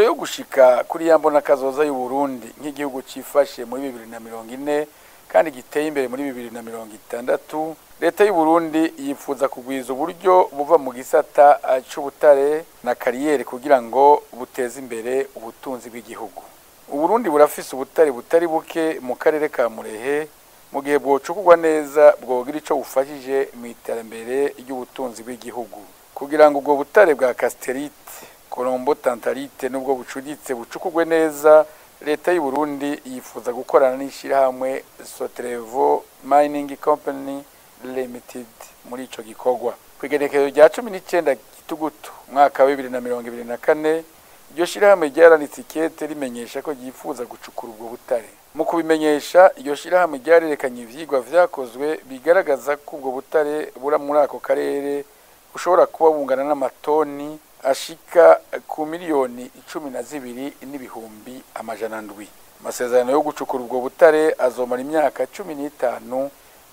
Mu ntumbero yo gushika kuri ya mbonakazoza y'u Burundi nk'igihugu cifashe muri 2040 kandi giteye imbere muri 2060, leta y'u Burundi yifuza kugwiza uburyo buva mu gisata c'ubutare na carrière kugira ngo buteze imbere ubutunzi bw'igihugu. Uburundi burafise ubutare butari buke mu karere ka Murehe, mu gihe bwocukurwa neza bwogira ico bufashije mu iterambere ry'ubutunzi bw'igihugu. Kugira ngo ubwo butare bwa cassitérite, colombo-tantalite nubwo bucuditse bucukurwe neza, leta y'u Burundi yifuza gukorana n'ishirahamwe Sotrevo Mining Company Limited muri ico gikorwa. Kw'igenekerezo rya 19 Gitugutu umwaka wa 2024, iryo shirahamwe ryaranditse ikete rimenyesha ko ryifuza gucukura ubwo butare. Mu kubimenyesha, iryo shirahamwe ryarerekanye ivyigwa vyakozwe bigaragaza ko ubwo butare bura muri ako karere bushobora kuba bungana n'amatoni ashika ku 12,700,000. Amasezerano yo gucukura ubwo butare azomara imyaka 15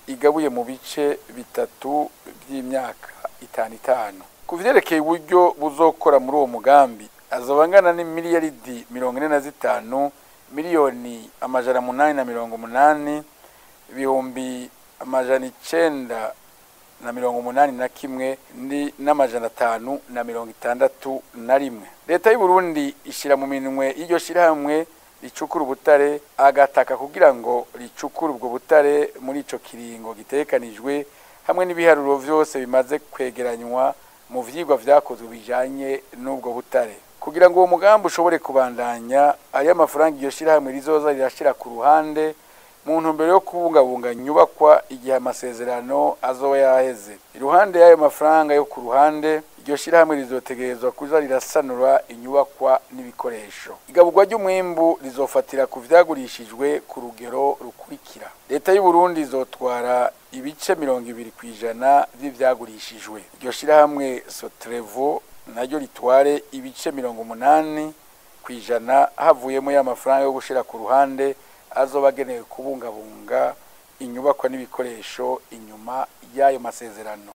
igabuye mu bice bitatu by'imyaka itanu itanu. Ku vyerekeye uburyo buzokora muri uwo mugambi, azoba angana n'imiliyaridi 45 880,981,981 561. Leta y'u Burundi ishira mu minwe y'iryo shirahamwe ricukura ubutare agataka kugira ngo ricukure ubwo butare muri ico kiringo gitegekanijwe, hamwe n'ibiharuro vyose bimaze kwegeranywa mu vyigwa vyakozwe bijanye n'ubwo butare. Kugira ngo uwo mugambi ushobore kubandanya, ayo amafaranga iryo shirahamwe rizoza rirashira ku ruhande mu ntumbero yo kubungabunga inyubakwa igihe amasezerano azoba yaheze. Iruhande y'ayo mafaranga yo ku ruhande, iryo shirahamwe rizotegerezwa kuza rirasanura inyubakwa n'ibikoresho. Igaburwa ry'umwimbu rizofatira ku vyagurishijwe ku rugero rukurikira: leta y'u Burundi izotwara ibice 20% vy'ivyagurishijwe, iryo shirahamwe Sotrevo naryo ritware ibice 80% havuyemo y'amafaranga yo gushira ku ruhande azoba agenewe kubungabunga inyubakwa n'ibikoresho inyuma y'ayo masezerano.